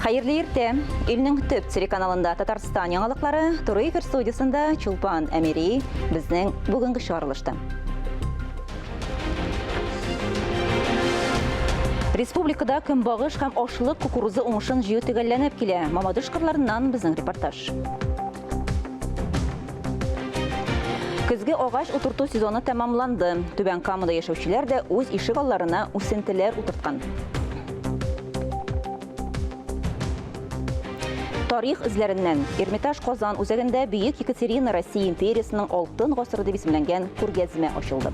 Хәерле иртә! Илнең төп телеканалында Татарстан яңалыклары, туры эфир студиясендә Чулпан Әмири безнең бүгенге чыгарылышта. Республикада көнбагыш һәм ашлык кукурузы уңышын җыю төгәлләнеп килә. Мамадыш кырларыннан безнең репортаж. Көзге агач утырту сезоны тәмамланды. Түбән Камада яшәүчеләр дә үз ишек алларына үсентеләр утырткан. Тарих эзләреннән Эрмитаж Казан үзәгендә Бөек Екатерина Россия империясының алтын гасыры дип исемләнгән күргәзмә ачылды.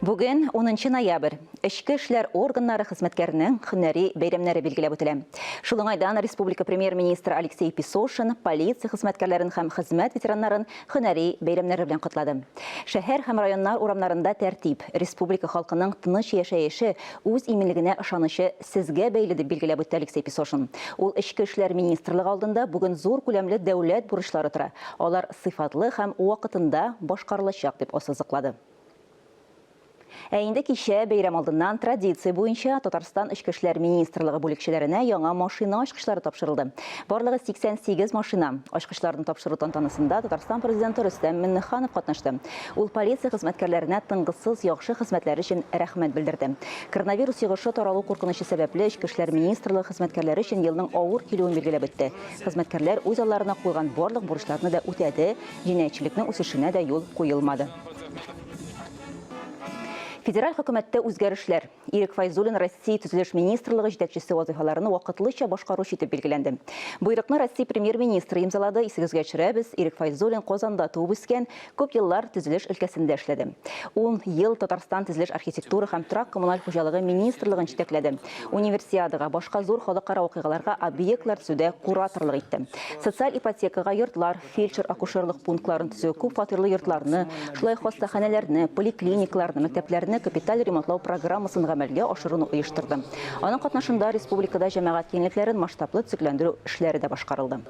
Бүген 10 ноябрь. Эчке эшләр органнары хезмәткәренең һөнәри бәйрәмнәре билгеләп үтелә. Шул уңайдан республика премьер-министры Алексей Песошин полиция хезмәткәрләрен һәм хезмәт ветераннарын һөнәри бәйрәмнәре белән котлады. Шәһәр һәм районнар урамнарында тәртип, республика халкының тыныч яшәеше, үз иминлегенә ышанычы сезгә бәйле, дип билгеләп үтте Алексей Песошин. Ул Эчке эшләр министрлыгы алдында бүген зур күләмле дәүләт бурычлары тора, алар сыйфатлы һәм вакытында башкарылачак, дип ассызыклады. Ә инде кичә, бәйрәм алдыннан, традиция буенча, Татарстан Эчке эшләр министрлыгы бүлекчәләренә яңа машина ачкычлары тапшырылды. Барлыгы 88 машина. Ачкычларны тапшыру тантанасында Татарстан Президенты Рөстәм Миңнеханов катнашты. Ул полиция хезмәткәрләренә тынгысыз яхшы хезмәтләре өчен рәхмәт белдерде. Коронавирус йогышы таралу куркынычы сәбәпле, Эчке эшләр министрлыгы хезмәткәрләре өчен елның авыр килүен билгеләп үтте. Хезмәткәрләр үз алларына куйган барлык бурычларны да үтәде, җинаятьчелекнең үсешенә дә юл куелмады. Федераль хөкүмәттә үзгәрешләр. Ирек Файзуллин Россия төзелеш министрлыгы җитәкчесе вазыйфаларын вакытлыча башкаручы итеп билгеләнде. Боерыкны Россия премьер-министры имзалады. Исегезгә төшерәбез, Ирек Файзуллин Казанда туып үскән, күп еллар төзелеш өлкәсендә эшләде. Ун ел Татарстан төзелеш архитектура һәм торак-коммуналь хуҗалыгы министрлыгын җитәкләде. Универсиадага, башка зур халыкара вакыйгаларга объектлар төзүдә кураторлык итте. Социаль ипотекага йортлар, фельдшер-акушерлык пунктларын төзү, күп фатирлы йортларны, шулай ук хастаханәләрне, поликлиникаларны, мәктәпләрне капиталь ремонтлау программасын гамәлгә ашыруны оештырды. Аның катнашында республикада җәмәгать киңлекләрен масштаблы төзекләндерү эшләре дә башкарылды.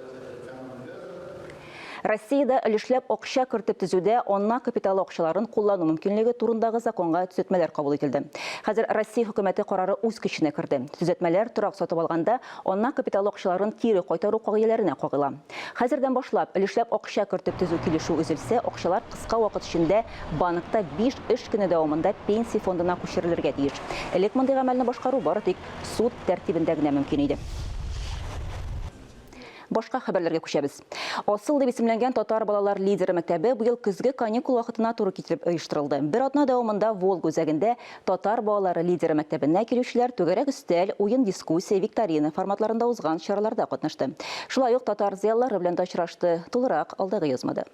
Россиядә өлешләп акча кертеп төзүдә ана капиталы акчаларын куллану мөмкинлеге турындагы законга төзәтмәләр кабул ителде. Хәзер Россия хөкүмәте карары үз көченә керде. Төзәтмәләр торак сатып алганда ана капиталы акчаларын кире кайтару кагыйдәләренә кагыла. Хәзердән башлап, өлешләп акча кертеп төзү килешү өзелсә, акчалар кыска вакыт эчендә банкта биш эш көне дәвамында пенсия фондына күчерелергә тиеш. Элек мондый гамәлне башкару бары тик суд тәртибендә генә мөмкин иде. Башка хәбәрләргә күчәбез. Асыл дип исемләнгән татар балалар лидеры мәктәбе быел көзге каникул вакытына туры китереп оештырылды. Бер атна дәвамында Волга үзәгендә Татар балалары лидеры мәктәбенә килүчеләр түгәрәк өстәл, уен-дискуссия, викторина форматларында узган чараларда катнашты. Шулай ук татар зыялылары белән дә очрашты. Тулырак алдагы язмада.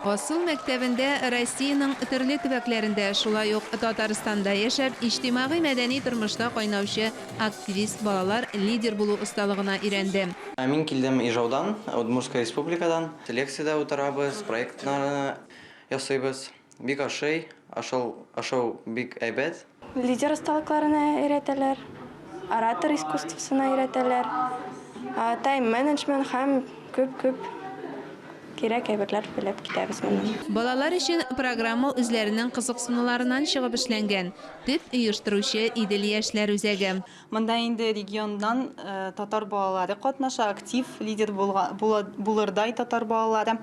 Асыл мәктәбендә Россиянең төрле төбәкләрендә, шулай ук Татарстанда яшәп, иҗтимагый-мәдәни тормышта кайнаучы активист балалар лидер булу осталыгына өйрәнде. Мин килдем Ижаудан, Удмуртская республикадан. Лекциядә утырабыз, проектларны Ясыйбыз. Бик ошый, ашау, ашау бик әйбәт. Лидер осталыкларына өйрәтәләр, оратор искусствосына өйрәтәләр, тайм-менеджмент һәм күп-күп кирәк әйберләр белеп китәбез моннан. Балалар өчен программа үзләренең кызыксынуларыннан чыгып эшләнгән, дип оештыручы Идел яшьләр үзәге. Монда инде регионнан татар балалары катнаша, актив лидер булырдай татар балалары.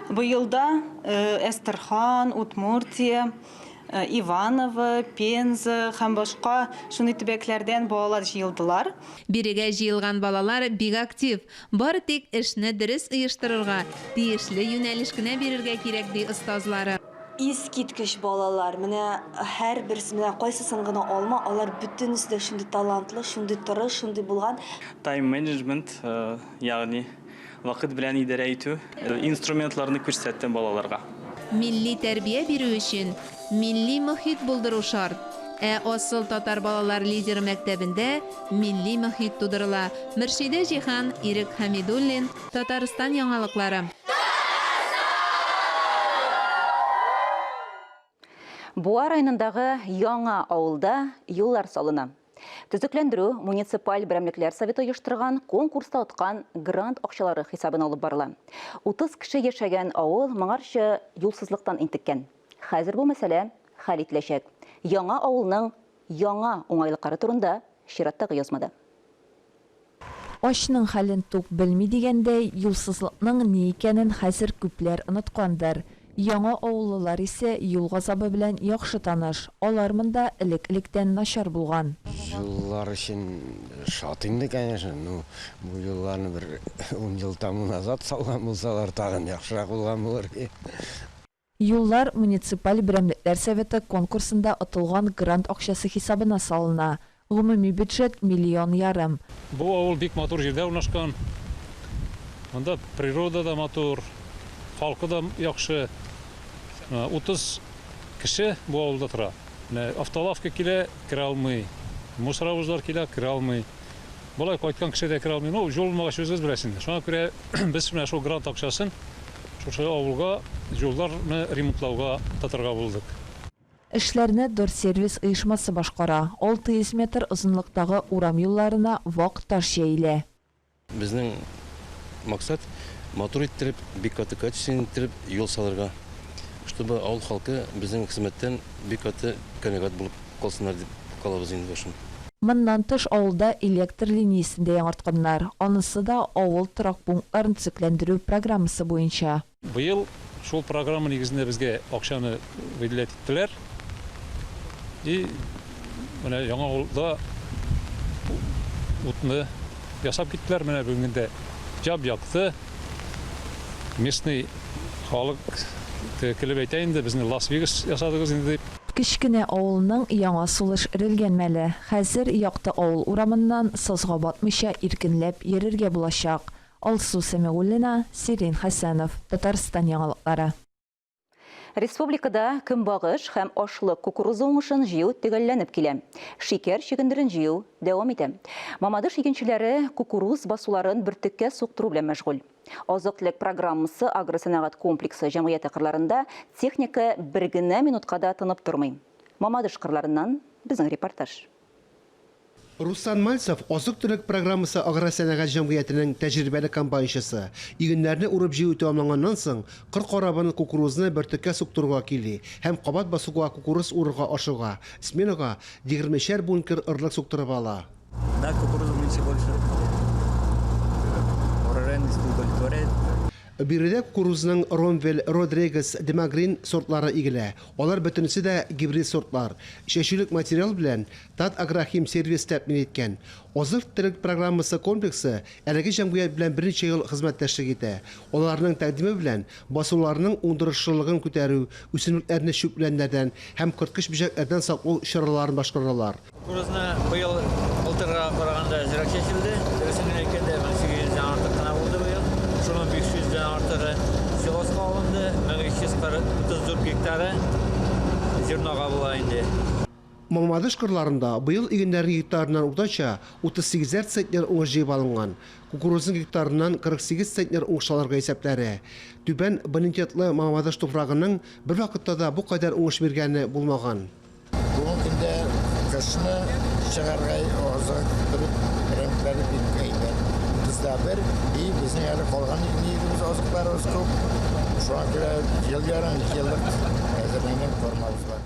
Быел да Әстерхан, Удмуртия, Иваново, Пенза һәм башка шундый төбәкләрдән балалар җыелдылар. Бирегә җыелган балалар бик актив. Бары тик эшне дөрес оештырырга, тиешле юнәлеш кенә бирергә кирәк, ди остазлары. Искиткеч балалар, менә һәрберсе, менә кайсысын гына алма, алар бөтенесе дә шундый талантлы, шундый тырыш, шундый булган. Тайм-менеджмент, ягъни вакыт белән идарә итү инструментларны күрсәттем балаларга. Милли тәрбия бирү өчен милли мохит булдыру шарт. Ә Асыл татар балалар лидеры мәктәбендә милли мохит тудырыла. Мөршидә Җиһан, Ирек Хәмидуллин, Татарстан яңалыклары. Буа районындагы Яңа авылда юллар салына. Төзекләндерү муниципаль берәмлекләр советы оештырган конкурста откан грант акчалары хисабына алып барыла. 30 кеше яшәгән авыл моңарчы юлсызлыктан интеккән. Хәзер бу мәсьәлә хәл ителәчәк. Яңа авылның яңа уңайлыклары турында чираттагы язмада. Ачның хәлен тук белми дигәндәй, юлсызлыкның ни икәнен хәзер күпләр оныткандыр. Яңа авыллылар исә юл газабы белән яхшы таныш. Алар монда элек-электән начар булган. Юллар өчен шат инде, конечно. Ну, бу юлларны бер 10 ел тому назад салган булсалар, тагын яхшырак булган булыр. Юллар муниципаль берәмлекләр советы конкурсында отылган грант акчасы хисабына салына. Гомуми бюджет 1,5 миллион. Бу авыл бик матур җирдә урнашкан. Монда природа да матур, халкы да яхшы. 30 кеше бу авылда тора. Менә автолавка килә, керә алмый. Мусоровозлар килә, керә алмый. Болай кайткан кеше дә керә алмый. Ну, юл булмагач, үзегез беләсез инде. Шуңа күрә без менә шул грант акчасын шушы авылга юлларны ремонтлауга тотарга булдык. Эшләрне Дорсервис оешмасы башкара. 600 метр озынлыктагы урам юлларына вак таш җәелә. Безнең максат матур иттереп, бик каты качественный иттереп юл салырга, чтобы авыл халкы безнең хезмәттән бик каты канәгать булып калсыннар дип калабыз инде башын. Моннан тыш авылда электр линиясен дә яңартканнар. Анысы да авыл торак пунктларын төзекләндерү программасы буенча. Быел шул программа нигезендә безгә акчаны выделять иттеләр. И менә яңа авылда утны ясап киттеләр. Менә бүгенге көндә яп-якты. Местный халык килеп әйтә инде, безне Лас-Вегас ясадыгыз инде дип. Кечкенә авылның яңа сулыш өрелгән мәле. Хәзер якты авыл урамыннан сазга батмыйча иркенләп йөрергә булачак. Алсу Сәмигуллина, Сирин Хәсәнов, Татарстан яңалыклары. Республикада көнбагыш һәм ашлык кукуруза уңышын җыю төгәлләнеп килә. Шикәр чөгендерен җыю дәвам итә. Мамадыш игенчеләре кукуруз басуларын бөртеккә суктыру белән мәшгуль. Азык-төлек программасы агросәнәгать комплексы җәмгыяте кырларында техника бер генә минутка да тынып тормый. Мамадыш кырларыннан безнең репортаж. Руслан Мальцев азык-төлек программасы агросәнәгать җәмгыятенең тәҗрибәле комбайнчысы. Игеннәрне урып җыю тәмамланганнан соң, кыр карабын кукурузны бөртеккә суктыруга кили һәм кабат басуга кукуруз урырга ашыга. Сменага 20 бункер орлык суктырып ала. Да, кукуруза меньше больше. Урожайность удовлетворяет. Биредә кукурузның Ромвель, Родригес, Демагрин сортлары игелә. Алар бөтенесе дә гибрид сортлар. Чәчүлек материал белән Тат Агрохим сервис тәэмин иткән. Азык-төлек программасы комплексы әлеге җәмгыять белән берничә ел хезмәттәшлек итә. Аларның тәкъдиме белән басуларның уңдырышлылыгын күтәрү, үсемлекләрне чүп үләннәрдән һәм корткыч бөҗәкләрдән саклау чараларын башкаралар. Кукурузны быел былтырга караганда әзрәк чәчелде. Дөресен генә әйткәндә, 1800 дән артык кына булды быел. Шуның 500 дән артыгы силоска алынды, 1334 гектары зернога була инде. Мамадыш кырларында быел игеннәрнең гектарыннан уртача 38 центнер уңыш җыеп алынган. Кукурузның гектарыннан 48 центнер уңыш алырга исәпләре. Түбән бонитетлы Мамадыш туфрагының бер вакытта да бу кадәр уңыш биргәне булмаган. Бүгенге көндә кышны чыгарга азык-төлек берәмлекләре бик әйбәт. 31 и безнең әле калган нигезебез азыкларыбыз күп. Шуңа күрә ел ярым, ике еллык әзерләнгән кормабыз бар.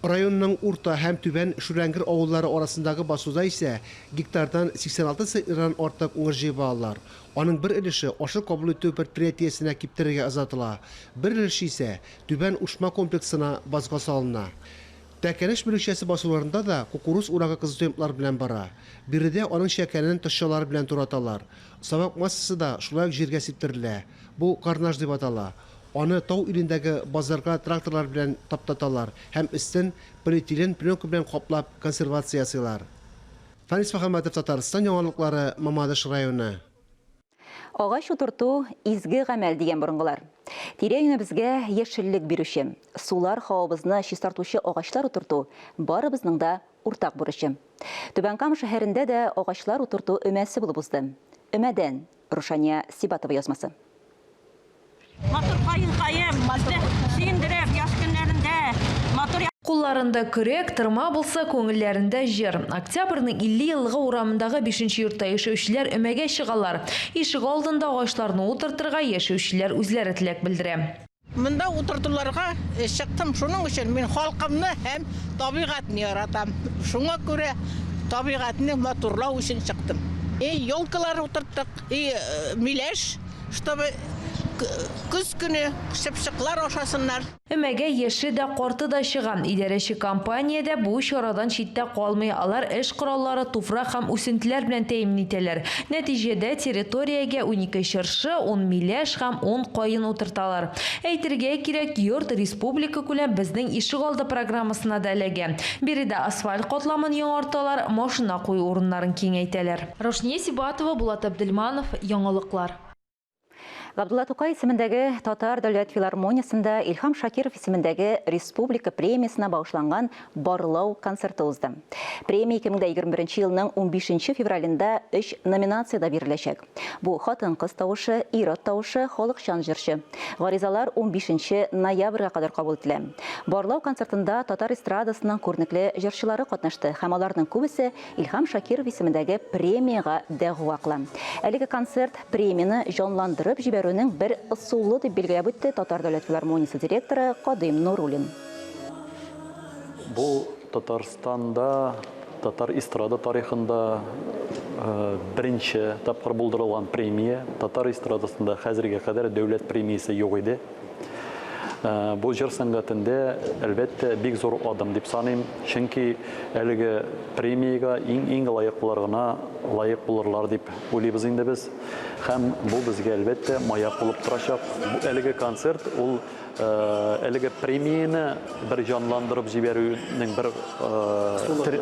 Районның Урта һәм Түбән Шүрәңгер авыллары арасындагы басуда исә гектардан 86 центнердан артык уңыш җыеп алалар. Аның бер өлеше ашлык кабул итү предприятиесенә киптерергә озатыла. Бер өлеше исә Түбән Ушма комплексына базга салына. Тәкәнеш бүлекчәсе басуларында да кукуруз урагы кызу темплар белән бара. Биредә аның чәкәнен тышчалар белән тураталар. Сабак массасы да шулай ук җиргә сиптерелә. Бу карнаж дип атала. Аны тау илендәге базарга тракторлар белән таптаталар һәм өстен полиэтилен пленка белән каплап консервация ясыйлар. Фанис Мөхәммәтов, Татарстан яңалыклары, Мамадыш районы. Агач утырту изге гамәл дигән борынгылар. Тирә-юнебезгә яшеллек бирүче, сулар һавабызны чистартучы агачлар утырту барыбызның да уртак бурычы. Түбән Кама шәһәрендә дә агачлар утырту өмәсе булып узды. Өмәдән Рушания Сибатова язмасы. Матур каенкаем, безне сөендереп, яз көннәрендә матур. Кулларында көрәк, тырма булса, күңелләрендә җыр. Октябрьнең 50 еллыгы урамындагы бишенче йортта яшәүчеләр өмәгә чыгалар. Ишегалдында агачларны утыртырга яшәүчеләр үзләре теләк белдерә. Монда утыртуларга чыктым шуның өчен, мин халкымны һәм табигатьне яратам. Шуңа күрә табигатьне матурлау өчен чыктым. И елкалар утырттык, и миләш, чтобы көз көне чыпчыклар ашасыннар. Өмәгә яше дә, карты да чыга. Идарәче компания дә бу чарадан читтә калмый. Алар эш кораллары, туфрак һәм үсентеләр белән тәэмин итәләр. Нәтиҗәдә, территориягә 12 чыршы, ун миләш һәм ун каен утырталар. Әйтергә кирәк, йорт республикакүләм Безнең ишегалды программасына да эләгә. Биредә асфальт катламын яңарталар, машина кую урыннарын киңәйтәләр. Рушния Сибатова, Булат Әбделманов, Яңалыклар. Габдулла Тукай исемендәге Татар дәүләт филармониясендә Илһам Шакиров исемендәге республика премиясенә багышланган барлау концерты узды. Премия 2021 елның 15 февралендә өч номинациядә биреләчәк. Бу хатын-кыз тавышы, ир-ат тавышы, халыкчан җырчы. Гаризалар 15 ноябрьгә кадәр кабул ителә. Барлау концертында татар эстрадасының күренекле җырчылары катнашты һәм аларның күбесе Илһам Шакиров исемендәге премиягә дәгъва кыла. Әлеге концерт премияне җанландырып җибәрүнең бер ысулы, дип билгеләп үтте Татар дәүләт филармониясе директоры Кадыйм Нуруллин. Бу Татарстанда татар эстрада тарихында беренче тапкыр булдырылган премия. Татар эстрадасында хәзергә кадәр дәүләт премиясе юк иде. Бу җыр сәнгатендә, әлбәттә, бик зур адым дип саныйм, чөнки әлеге премиягә иң-иң лаеклылар гына лаек булырлар дип уйлыйбыз инде без. Һәм бу безгә, әлбәттә, маяк булып торачак. Әлеге концерт ул әлеге премияне бер җанландырып җибәрүнең бер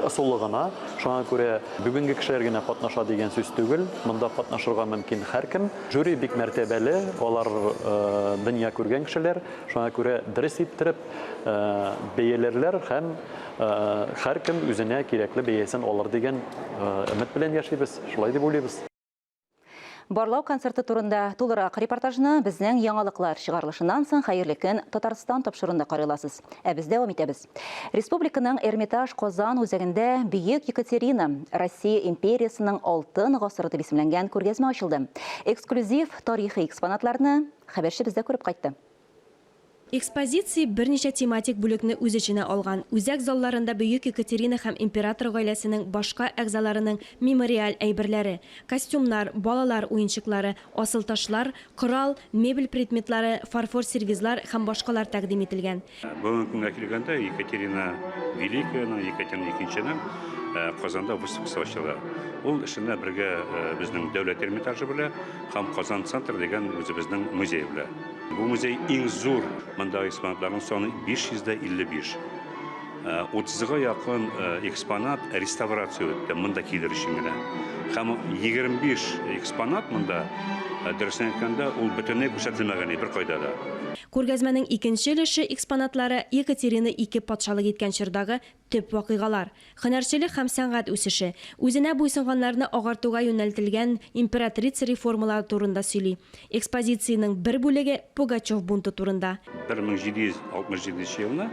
ысулы гына. Шуңа күрә бүгенге кешеләр генә катнаша дигән сүз түгел, монда катнашырга мөмкин һәркем. Жюри бик мәртәбәле, алар дөнья күргән кешеләр, шуңа күрә дөрес иттереп бәяләрләр һәм һәркем үзенә кирәкле бәясен алыр дигән өмет белән яшибез, шулай дип уйлыйбыз. Барлау концерты турында тулырак репортажны безнең яңалыклар чыгарылышыннан соң Хәерле көн, Татарстан тапшыруында карый аласыз. Ә без дәвам итәбез. Республиканың Эрмитаж Казан үзәгендә Бөек Екатерина, Россия империясенең алтын гасыры дип исемләнгән күргәзмә ачылды. Эксклюзив тарихи экспонатларны хәбәрчебез дә күреп кайтты. Экспозиция берничә тематик бүлекне үз эченә алган. Үзәк залларында Бөек Екатерина һәм император гаиләсенең башка әгъзаларының мемориаль әйберләре, костюмнар, балалар уенчыклары, асылташлар, корал, мебель предметлары, фарфор сервизлар һәм башкалар тәкъдим ителгән. Бүгенге көнгә килгәндә, Екатерина Великаяның, Екатерина Икенченең Казанда выставкасы ачыла. Ул эшенә бергә безнең Дәүләт Эрмитажы белән һәм Казан Центр дигән үзебезнең музей белән. Бу музей иң зур, монда экспонатларның саны 555. 30-га якын экспонат реставрация үтте, монда килер өчен генә. Һәм 25 экспонат монда, дөресен әйткәндә, ул бөтенләй күрсәтелмәгән беркайда да. Күргәзмәнең икенче өлеше экспонатлары Екатерина I патшалык иткән чордагы төп вакыйгалар, һөнәрчелек һәм сәнгать үсеше, үзенә буйсынганнарны агартуга юнәлтелгән императрица реформалары турында сөйли. Экспозициянең бер бүлеге Пугачев бунты турында. 1767 нче елны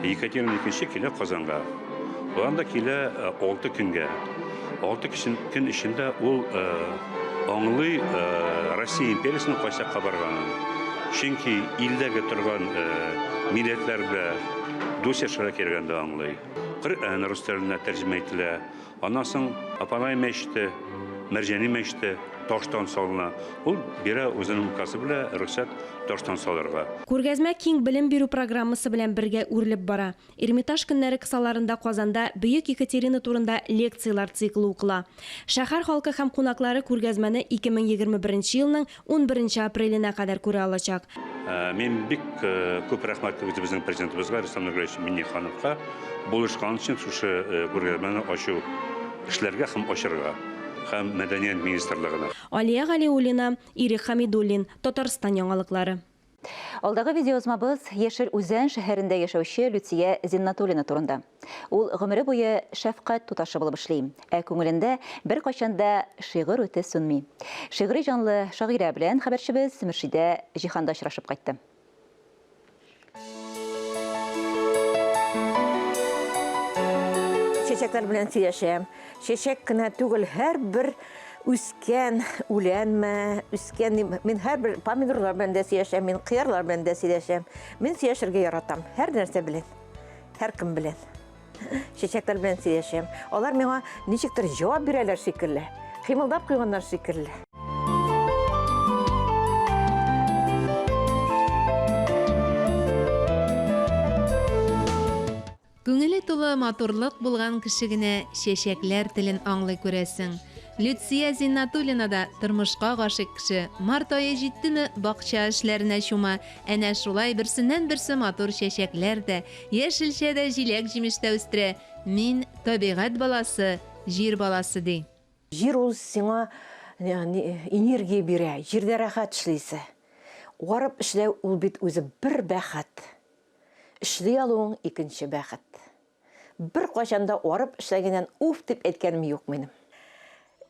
Екатерина Икенче килә Казанга. Ул анда килә алты көнгә. Алты көн эчендә ул аңлый Россия империясенең кайсы якка барганын. Чөнки илдәге торган милләтләр белән дус яшәргә кирәген дә аңлый. Коръән рус теленә тәрҗемә ителә. Аннан соң Апанай мәчете, Мәрҗани мәчете таштан салына. Ул бирә үзенең указы белән рөхсәт таштан салырга. Күргәзмә киң белем бирү программасы белән бергә үрелеп бара. Эрмитаж көннәре кысаларында Казанда Бөек Екатерина турында лекцияләр циклы укыла. Шәһәр халкы һәм кунаклары күргәзмәне 2021 елның унберенче апреленә кадәр күрә алачак. Мин бик күп рәхмәтле үзебезнең президентыбызга Рөстәм Нургалиевич Миңнехановка булышкан өчен шушы күргәзмәне ачу эшләргә һәм ачырга һәм мәдәният министрлыгына. Алия Галиуллина, Ирек Хәмидуллин, Татарстан яңалыклары. Алдагы видеоязмабыз Яшел Үзән шәһәрендә яшәүче Люция Зиннатуллина турында. Ул гомере буе шәфкать туташы булып эшли, ә күңелендә беркайчан да шигырь үте сүнми. Шигъри җанлы шагыйрә белән хәбәрчебез Мөршидә Җиһан да очрашып кайтты. чәчәкләр белән сөйләшәм. Чәчәк кенә түгел, һәрбер үскән үләнме, үскән мин һәрбер помидорлар белән дә сөйләшәм, мин кыярлар белән дә сөйләшәм. Мин сөйләшергә яратам, һәр нәрсә белән, һәркем белән. Чәчәкләр белән сөйләшәм. Алар миңа ничектер җавап бирәләр шикелле, кыймылдап куйганнар шикелле. Күңеле тулы матурлык булган кеше генә чәчәкләр телен аңлый, күрәсең. Люция Зиннатуллина да тормышка гашыйк кеше. Март ае җиттеме, бакча эшләренә чума. Әнә шулай берсеннән-берсе матур чәчәкләр дә, яшелчә дә, җиләк-җимеш тә үстерә. Мин, табигать баласы, җир баласы, ди. Җир ул сиңа энергия бирә, җирдә рәхәт эшлисе. Арып эшләү ул бит үзе бер бәхет. Эшли алуың икенче бәхет. Беркайчан да арып эшләгәннән уф дип әйткәнем юк минем.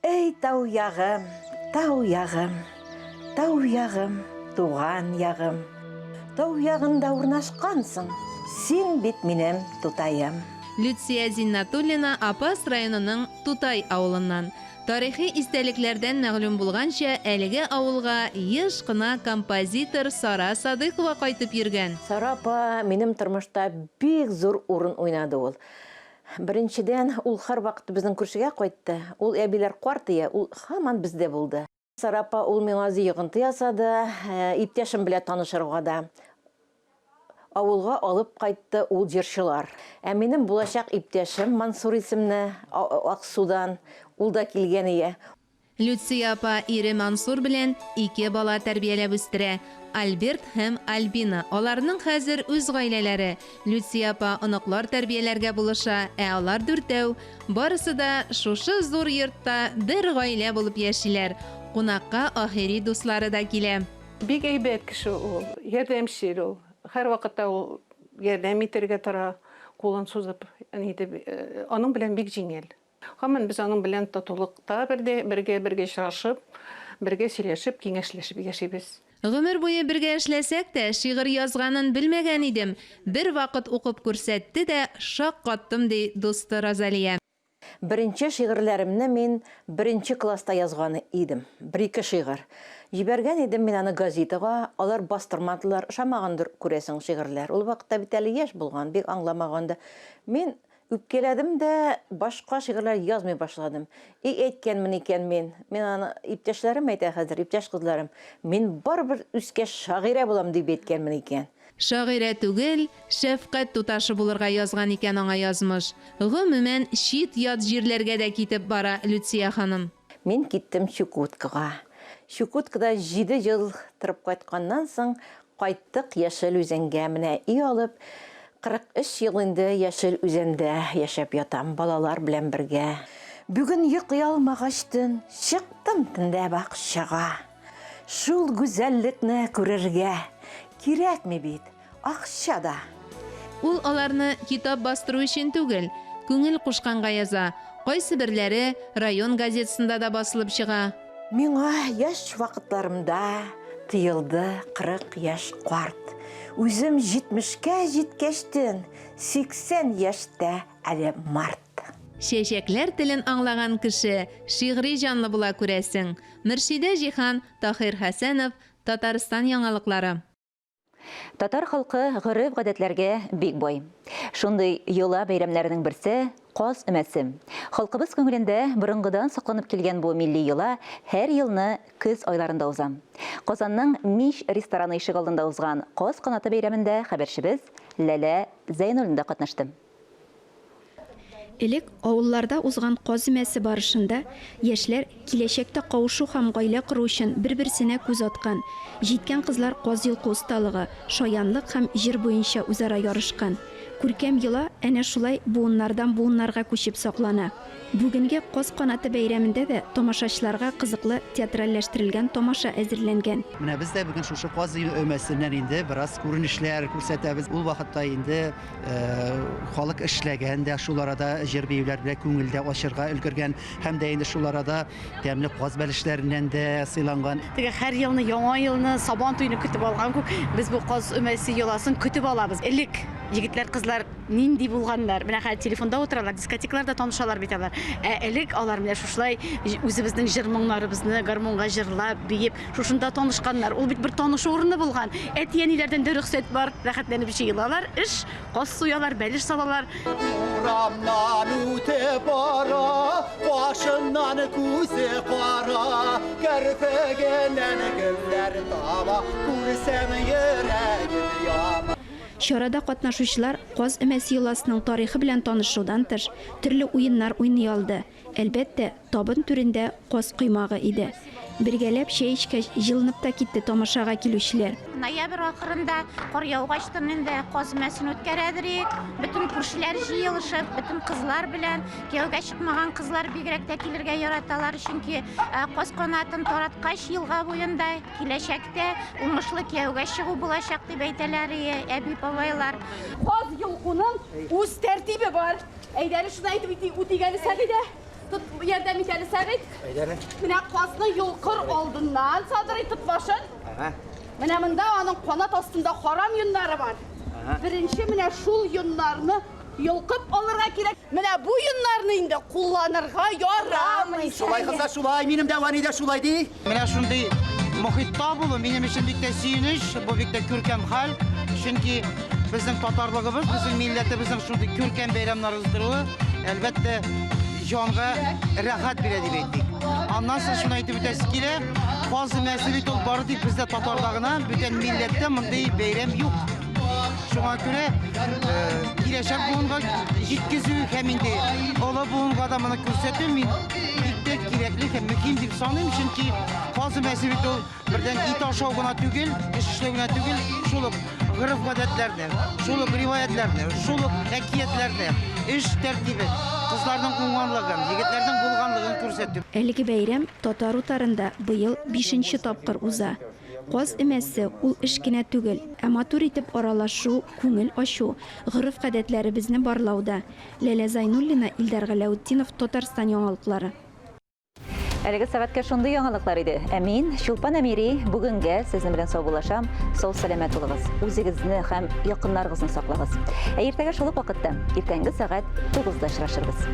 Әй, тау ягым, тау ягым, тау ягым, туган ягым. Тау ягында урнашкансың, син бит минем тутаем. Люция Зиннатуллина Апас районының Тутай авылыннан. Тарихи истәлекләрдән мәгълүм булганча, әлеге авылга еш кына композитор Сара Садыйкова кайтып йөргән. Сара апа минем тормышта бик зур урын уйнады ул. Беренчедән, ул һәрвакыт безнең күршегә кайтты. Ул әбиләр карт ия, ул һаман бездә булды. Сара апа ул миңа үзе йогынты ясады, иптәшем белән танышырга да. Авылга алып кайтты ул җырчылар. Ә минем булачак иптәшем Мансур исемне, Аксудан, ул да килгән ие. Люция апа ире Мансур белән ике бала тәрбияләп үстерә, Альберт һәм Альбина. Аларның хәзер үз гаиләләре. Люция апа оныклар тәрбияләргә булыша, ә алар дүртәү. Барысы да шушы зур йортта бер гаилә булып яшиләр. Кунакка ахири дуслары да килә. Бик әйбәт кеше ул, ярдәмчел ул. Һәрвакытта ул ярдәм итәргә тора, кулын сузып, ни итеп, аның белән бик җиңел. Һаман без аның белән татулыкта бердә, бергә, бергә очрашып, бергә сөйләшеп, киңәшләшеп яшибез. Гомер буе бергә эшләсәк тә, шигырь язганын белмәгән идем. Бервакыт укып күрсәтте дә, шаккаттым, ди дусты Розалия. Беренче шигырьләремне мин беренче класста язган идем. Бер-ике шигырь. Җибәргән идем мин аны газетага, алар бастырмадылар, ошамагандыр, күрәсең, шигырьләр. Ул вакытта бит әле яшь булган, бик аңламаган да. Мин үпкәләдем дә, башка шигырьләр язмый башладым. И әйткәнмен икән мин, мин аны иптәшләрем әйтә хәзер, иптәш кызларым, мин барыбер үскәч шагыйрә булам дип әйткәнмен икән. Шагыйрә түгел, шәфкать туташы булырга язган икән аңа язмыш. Гомумән, чит-ят җирләргә дә китеп бара Люция ханым. Мин киттем Чукоткага. Чукоткада җиде ел торып кайтканнан соң, кайттык Яшел Үзәнгә. Менә өй алып, 43 ел инде Яшел Үзәндә яшәп ятам, балалар белән бергә. Бүген йоклый алмагач төн, чыктым төнлә бакчага. Шул гүзәллекне күрергә кирәкми бит акча да. Ул аларны китап бастыру өчен түгел, күңел кушканга яза. Кайсыберләре район газетасында да басылып чыга. Миңа яшь вакытларымда тоелды 40 яшь карт. Үзем җитмешкә җиткәчтен, 80 яшьтә әле март. Чәчәкләр телен аңлаган кеше шигъри җанлы була, күрәсең. Мөршидә Җиһан, Таһир Хәсәнов, Татарстан яңалыклары. Татар халкы гореф-гадәтләргә бик бай. Шундый йола бәйрәмнәренең берсе, Каз өмәсе. Халкыбыз күңелендә борынгыдан сакланып килгән бу милли йола һәр елны көз айларында уза. Казанның Мич рестораны ишегалдында узган Каз канаты бәйрәмендә хәбәрчебез Ләлә Зәйнуллина да катнашты. Элек авылларда узган каз өмәсе барышында яшьләр киләчәктә кавышу һәм гаилә кору өчен бер-берсенә күз аткан. Җиткән кызлар каз йолку осталыгы, шаянлык һәм җыр буенча үзара ярышкан. Күркәм йола әнә шулай буыннардан буыннарга күчеп саклана. Бүгенге Каз канаты бәйрәмендә дә тамашачыларга кызыклы театральләштерелгән тамаша әзерләнгән. Менә без дә бүген шушы каз өмәсеннән инде бераз күренешләр күрсәтәбез. Ул вакытта инде Халык эшләгән дә, шул арада җыр-биюләр белән күңел дә ачырга өлгергән һәм дә инде шул арада тәмле каз бәлешләреннән дә сыйланган. Теге һәр елны Яңа елны, Сабан туйны көтеп алган күк, без бу каз өмәсе йоласын көтеп алабыз. Элек Егетләр, кызлар нинди булганнар. Менә хәзер телефонда утыралар, дискотекаларда танышалар бит алар. Ә элек алар менә шушылай үзебезнең җыр-моңнарыбызны гармунга җырлап, биеп, шушында танышканнар. Ул бит бер танышу урыны булган. Әти-әниләрдән дә рөхсәт бар. Рәхәтләнеп җыелалар, эш, каз суялар, бәлеш салалар. Урамнан үтеп бара, кашыннан күзе кара, керфегеннән гөлләр тама, күрсәм йөрәгем яна. Чарада катнашучылар Каз өмәсе йоласының тарихы белән танышудан тыш, төрле уеннар уйный алды. Әлбәттә, табын түрендә каз коймагы иде. Бергәләп чәй эчкәч, җылынып та китте тамашага килүчеләр. Ноябрь ахырында, кар яугачтын инде, каз өмәсен үткәрәдер идек. Бөтен күршеләр җыелышып, бөтен кызлар белән, кияүгә чыкмаган кызлар бигрәк тә килергә яраталар, чөнки каз канатын тараткач елга буенда, киләчәктә уңышлы кияүгә чыгу булачак, дип әйтәләр әби-бабайлар. Каз йолкуның үз тәртибе бар. Әйдә әле шуны әйтеп үтик әле, Сәгыйдә. Тот, ярдәм ит әле, Сәгыйть. Әйдә әле. Менә казны йолкыр алдыннан Садырый тот башын. Ага. Менә монда аның канат астында харам йоннары бар. Ага. Беренче менә шул йоннарны йолкып алырга кирәк. Менә бу йоннарны инде кулланырга ярамый. Шулай, кызлар, шулай. Минем дә әни дә шулай ди. Менә шундый мохитта булу минем өчен бик тә сөенеч, бу бик тә күркәм хәл. Чөнки безнең татарлыгыбыз, безнең милләтебезнең шундый күркәм бәйрәмнәр уздыруы, әлбәттә, җанга рәхәт бирә дип әйтик. Аннан соң шуны әйтеп үтәсе килә, каз өмәсе бит ул бары тик бездә татарда гына, бүтән милләттә мондый бәйрәм юк. Шуңа күрә киләчәк буынга җиткезү һәм инде олы буынга да моны күрсәтү мин бик тә кирәкле һәм мөһим дип саныйм, чөнки каз өмәсе бит ул бердән ит ашау гына түгел, эш эшләү генә түгел, шул ук гореф-гадәтләрне, шул ук риваятьләрне, шул ук әкиятләрне, эш тәртибен, кызларның уңганлыгын, егетләрнең булганлыгын күрсәтү. Әлеге бәйрәм Татар утарында быел бишенче тапкыр уза. Каз өмәсе, ул эш кенә түгел, ә матур итеп аралашу, күңел ачу, гореф-гадәтләребезне барлау да. Ләлә Зайнуллина, Илдар Галәүтдинов, Татарстан яңалыклары. Әлеге сәгатькә шундый яңалыклар иде. Ә мин, Чулпан Әмири, бүгенгә сезнең белән саубуллашам. Сау-сәламәт булыгыз. Үзегезне һәм якыннарыгызны саклагыз. Ә иртәгә шул ук вакытта, иртәнге сәгать 9-да очрашырбыз.